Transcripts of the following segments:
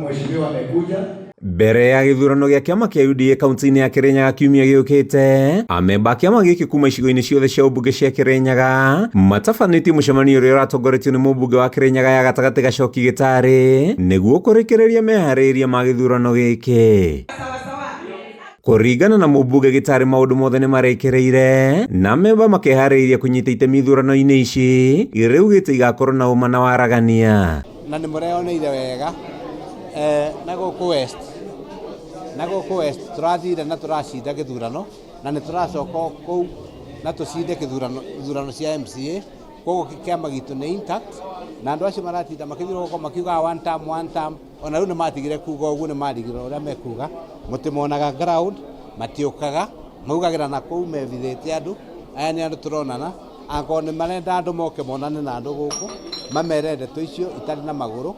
Mheshimiwa amekuja. Mbere ya gĩthurano gĩa kĩama kĩa UDA kaunti-inĩ ya Kirinyaga kiumia gĩũkĩte, amemba a kĩama gĩkĩ kuma icigo-inĩ ciothe cia ũmbunge cia Kirinyaga matabanĩtie mũcemanio ũrĩa ũratongoretio nĩ mũmbunge wa Kirinyaga ya gatagatĩ Gachoki Gĩtarĩ nĩguo kũrĩkĩrĩria meharĩrĩria ma gĩthurano gĩkĩ. Kũringana na mũmbunge Gĩtarĩ maũndũ mothe nĩ marĩkĩrĩire na amemba makeharĩrĩria kũnyita itemi ithurano-inĩ ici iria augĩte igakorwo na ũma na waragania. Na nĩ mũreyoneire wega na gũkũ West, na gũkũ West tũrathire na tũracinda gĩthurano na nĩ tũracoka o kũu na tũcinde kĩthurano ithurano cia MCA. Koguo kĩama gitũ nĩ intact na andũ acio maratinda makĩthiũrũrũka makiugaga one term, one term, ona rĩu nĩ matigire kuga ũguo, nĩ marigirwo ũrĩa mekuga. Mũtimonaga ground, matiũkaga, maugagĩra na kũu mebithĩte andũ. Aya nĩ andũ tũronana, angĩkorwo nĩ marenda andũ moke monane na andũ gũkũ, mamere ndeto icio itarĩ na magũrũ,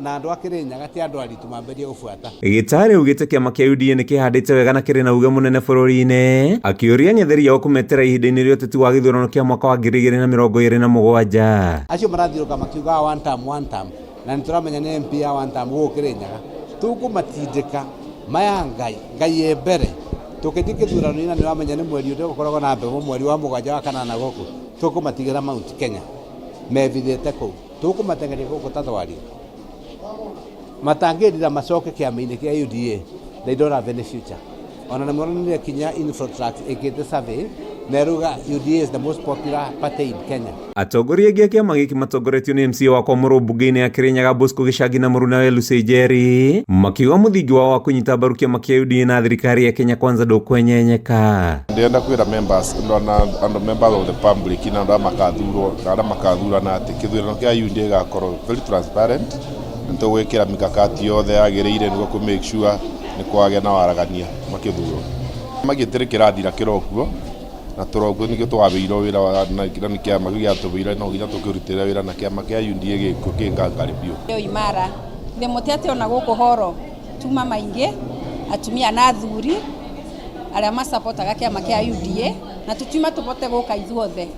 na andũ a Kĩrĩnyaga ti andũ aritũ mambĩrĩrie gũbuata. Gĩtarĩ augĩte kĩama kĩa UDA nĩ kĩhandĩte wega na kĩrĩ na uge mũnene bũrũri-inĩ, akĩũria ang'etheri ao kũmetera ihinda-inĩ rĩa ũteti wa gĩthurano kĩa mwaka wa 2027. Acio marathiũrũka makiugaga one term, one term, na nĩ tũramenya nĩ MP ya one term gũkũ Kĩrĩnyaga. Tũkũmatindĩka maya Ngai, Ngai ĩ mbere. Tũkĩthiĩ kĩthurano-inĩ na nĩ ũramenya nĩ mweri ũrĩa gũkoragwo na mbegũ mweri wa mũgwanja wa kanana gũkũ, tũkũmatigĩra Mount Kenya mebithĩte kũu. Tũkũmateng'eria gũkũ ta thwariga. Matangĩrira macoke kĩama-inĩ kĩa UDA, they don't have any future. Ona nĩ monanire kinya Infotrak ĩkĩte survey na ĩrauga UDA is the most popular party in Kenya. Atongoria aingĩ a kĩama gĩkĩ matongoretio nĩ MCA wa Kwamũrwo mbunge-inĩ ya Kĩrĩnyaga Bosco Gĩcangi na mũrunawe Lucy Njeri makiuga mũthingi wao wa kũnyita mbaru kĩama kĩa UDA na thirikari ya Kenya Kwanza ndũkwenyenyeka. Ndĩrenda kwĩra members na andũ members of the public na andũ arĩa makathurwo na arĩa makathurana atĩ kĩthurano kĩa UDA gĩgakorwo very transparent na nĩtũgwĩkĩra mikakati yothe yagĩrĩire nĩguo kũ make sure nĩ kwagĩa na waragania makĩthurwo. Kĩama gĩtirĩ kĩrathira kĩrokuo na tũrokuo nĩkĩo twabĩirwo wĩra na nĩ kĩama kĩu gĩatũbĩire no nginya tũkĩrutĩre wĩra na kĩama kĩa UDA gĩkuo kĩ ngangari biũ. Ĩyo imara thĩ mũtete ona gũkũ horo tuma maingĩ atumia na athuri arĩa masapotaga kĩama kĩa UDA na tũtiuma tũbote gũka ithuothe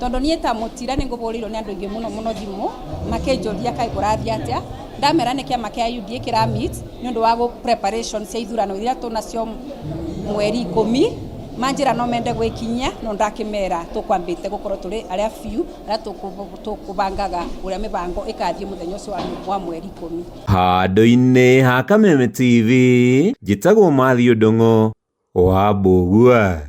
tondũ niĩ ta mũtira nĩ ngũbũrĩirwo nĩ andũ aingĩ mũno mũno thimũ makĩnjũria kaĩ kũrathiĩ atĩa. Ndamera nĩ kĩama kĩa UDA kĩra meet nĩ ũndũ wa preparation cia ithurano iria tũnacio mweri 10. Manjĩra no mende gwĩkinyia no ndakĩmera tũkwambĩte gũkorwo tũrĩ arĩa biũ arĩa tũkũbangaga ũrĩa mĩbango ĩkathiĩ mũthenya ũcio wa mweri 10. Handũ-inĩ ha Kameme TV, njĩtagwo Matthew Ndung'u wa Mbũgua.